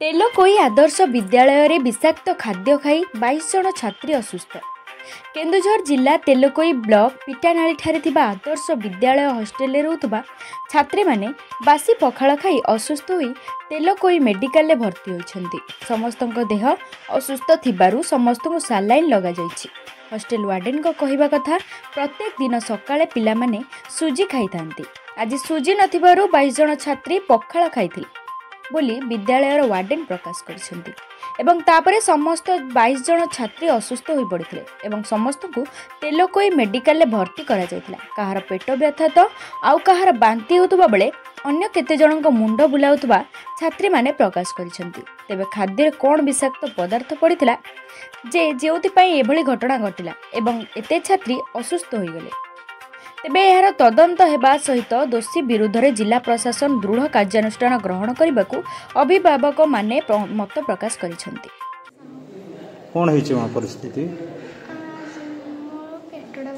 ତେଲକୋଇ ଆଦର୍ଶ ବିଦ୍ୟାଳୟରେ ବିଷାକ୍ତ ଖାଦ୍ୟ ଖାଇ 22 ଜଣ ଛାତ୍ରୀ ଅସୁସ୍ଥ। କେନ୍ଦୁଝର ଜିଲ୍ଲା ତେଲକୋଇ ବ୍ଲକ ପିଟାନାଳୀଠାରେ ଥିବା ଆଦର୍ଶ ବିଦ୍ୟାଳୟ ହଷ୍ଟେଲରେ ରହୁଥିବା ଛାତ୍ରୀମାନେ ବାସି ପଖାଳ ଖାଇ ଅସୁସ୍ଥ ହୋଇ ତେଲକୋଇ ମେଡିକାଲରେ ଭର୍ତ୍ତି ହୋଇଛନ୍ତି। ସମସ୍ତଙ୍କ ଦେହ ଅସୁସ୍ଥ ଥିବାରୁ ସମସ୍ତଙ୍କୁ ସାଲାଇନ୍ ଲଗାଯାଇଛି। ହଷ୍ଟେଲ ୱାର୍ଡେନଙ୍କ କହିବା କଥା, ପ୍ରତ୍ୟେକ ଦିନ ସକାଳେ ପିଲାମାନେ ସୁଜି ଖାଇଥାନ୍ତି। ଆଜି ସୁଜି ନଥିବାରୁ 22 ଜଣ ଛାତ୍ରୀ ପଖାଳ ଖାଇଥିଲେ ବୋଲି ବିଦ୍ୟାଳୟର ୱାର୍ଡେନ ପ୍ରକାଶ କରିଛନ୍ତି ଏବଂ ତାପରେ ସମସ୍ତ 22 ଜଣ ଛାତ୍ରୀ ଅସୁସ୍ଥ ହୋଇପଡ଼ିଥିଲେ ଏବଂ ସମସ୍ତଙ୍କୁ ତେଲକୋଇ ମେଡିକାଲରେ ଭର୍ତ୍ତି କରାଯାଇଥିଲା। କାହାର ପେଟ ବ୍ୟଥା ତ ଆଉ କାହାର ବାନ୍ତି ହେଉଥିବା ବେଳେ ଅନ୍ୟ କେତେଜଣଙ୍କ ମୁଣ୍ଡ ବୁଲାଉଥିବା ଛାତ୍ରୀମାନେ ପ୍ରକାଶ କରିଛନ୍ତି। ତେବେ ଖାଦ୍ୟରେ କ'ଣ ବିଷାକ୍ତ ପଦାର୍ଥ ପଡ଼ିଥିଲା ଯେ ଯେଉଁଥିପାଇଁ ଏଭଳି ଘଟଣା ଘଟିଲା ଏବଂ ଏତେ ଛାତ୍ରୀ ଅସୁସ୍ଥ ହୋଇଗଲେ, ତେବେ ଏହାର ତଦନ୍ତ ହେବା ସହିତ ଦୋଷୀ ବିରୁଦ୍ଧରେ ଜିଲ୍ଲା ପ୍ରଶାସନ ଦୃଢ଼ କାର୍ଯ୍ୟାନୁଷ୍ଠାନ ଗ୍ରହଣ କରିବାକୁ ଅଭିଭାବକମାନେ ମତ ପ୍ରକାଶ କରିଛନ୍ତି। କ'ଣ ହେଇଛି ମା ପରିସ୍ଥିତି? ମୋର ପେଟଟା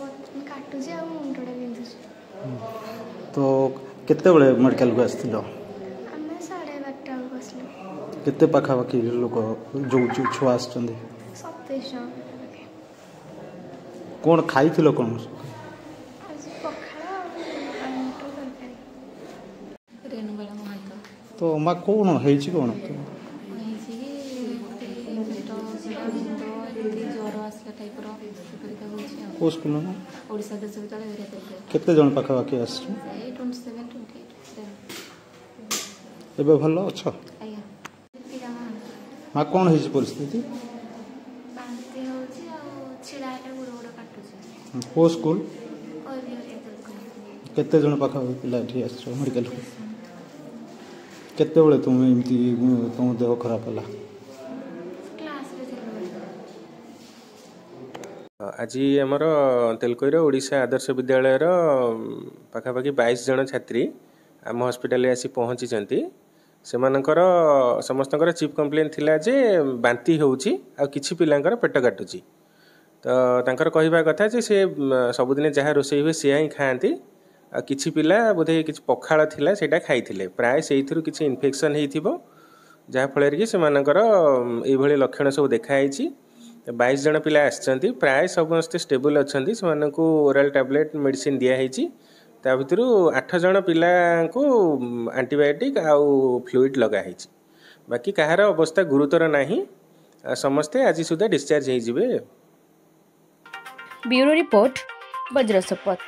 କାଟୁଛି ଆଉ ମୁଣ୍ଡଟା ବିନ୍ଧୁଛି। ତ କେତେବେଳେ ମେଡ଼ିକାଲକୁ ଆସିଥିଲ? ଆମେ 12:30 ବେଳକୁ ଆସିଲୁ। କେତେ ପାଖାପାଖି ଲୋକ ଯୋଉ ଯୋଉ ଛୁଆ ଆସିଛନ୍ତି? 27 ଜଣ ପାଖାପାଖି। କ'ଣ ଖାଇଥିଲ କ'ଣ? ଆଜି ପଖାଳ ଆଉ ଆଳୁ ମଟର ତରକାରୀ। ରେଣୁବାଳା ମହାନ୍ତ। ତ ମା କ'ଣ ହେଇଛି କ'ଣ? ହେଇଛି କି ଏମିତି ପେଟ ପୀଡ଼ା, ମୁଣ୍ଡ, ଏମିତି ଜ୍ୱର ଆସିଲା ଟାଇପ୍ର ସେପରିକା ହେଉଛି ଆଉ। କେଉଁ ସ୍କୁଲ ନା? ଓଡ଼ିଶା ଆଦର୍ଶ ବିଦ୍ୟାଳୟ ଏରିଆ ତେଲକୋଇ। କେତେ ଜଣ ପାଖାପାଖି ଆସିଛ? ସେଇ 27, 28। ଏବେ ଭଲ ଅଛ? ଆଜ୍ଞା। ଦୀପିକା ମହାନ୍ତ। ମା କ'ଣ ହେଇଛି ପରିସ୍ଥିତି? ବାନ୍ତି ହେଉଛି ଆଉ ଛିଡ଼ା ହେଲେ ଗୋଡ଼ ଗୋଡ଼ କାଟୁଛି। କେଉଁ ସ୍କୁଲ? OAV area Telkoi. କେତେ ଜଣ ପାଖାପାଖି ପିଲା ଏଠି ଆସିଛ ମେଡ଼ିକାଲକୁ? କେତେବେଳେ ତୁମେ ଏମିତି ତୁମ ଦେହ ଖରାପ ହେଲା? କ୍ଲାସ୍ରେ ଥିଲୁ। ଆଜି ଆମର ତେଲକୋଇର ଓଡ଼ିଶା ଆଦର୍ଶ ବିଦ୍ୟାଳୟର ପାଖାପାଖି 22 ଜଣ ଛାତ୍ରୀ ଆମ ହସ୍ପିଟାଲରେ ଆସି ପହଞ୍ଚିଛନ୍ତି। ସେମାନଙ୍କର ସମସ୍ତଙ୍କର ଚିଫ୍ କମ୍ପ୍ଲେନ୍ ଥିଲା ଯେ ବାନ୍ତି ହେଉଛି ଆଉ କିଛି ପିଲାଙ୍କର ପେଟ କାଟୁଛି। ତ ତାଙ୍କର କହିବା କଥା ଯେ ସେ ସବୁଦିନେ ଯାହା ରୋଷେଇ ହୁଏ ସେୟା ହିଁ ଖାଆନ୍ତି, ଆଉ କିଛି ପିଲା ବୋଧେ କିଛି ପଖାଳ ଥିଲା ସେଇଟା ଖାଇଥିଲେ, ପ୍ରାୟ ସେଇଥିରୁ କିଛି ଇନଫେକ୍ସନ୍ ହେଇଥିବ, ଯାହାଫଳରେ କି ସେମାନଙ୍କର ଏଇଭଳି ଲକ୍ଷଣ ସବୁ ଦେଖାହେଇଛି। 22 ଜଣ ପିଲା ଆସିଛନ୍ତି, ପ୍ରାୟ ସମସ୍ତେ ଷ୍ଟେବୁଲ୍ ଅଛନ୍ତି। ସେମାନଙ୍କୁ ଓରାଲ୍ ଟ୍ୟାବଲେଟ୍ ମେଡ଼ିସିନ୍ ଦିଆହେଇଛି। ତା ଭିତରୁ 8 ଜଣ ପିଲାଙ୍କୁ ଆଣ୍ଟିବାୟୋଟିକ୍ ଆଉ ଫ୍ଲୁଇଡ଼୍ ଲଗାହେଇଛି। ବାକି କାହାର ଅବସ୍ଥା ଗୁରୁତର ନାହିଁ, ସମସ୍ତେ ଆଜି ସୁଦ୍ଧା ଡିସଚାର୍ଜ ହେଇଯିବେ। ବ୍ୟୁରୋ ରିପୋର୍ଟ, ବଜ୍ର ଶପଥ।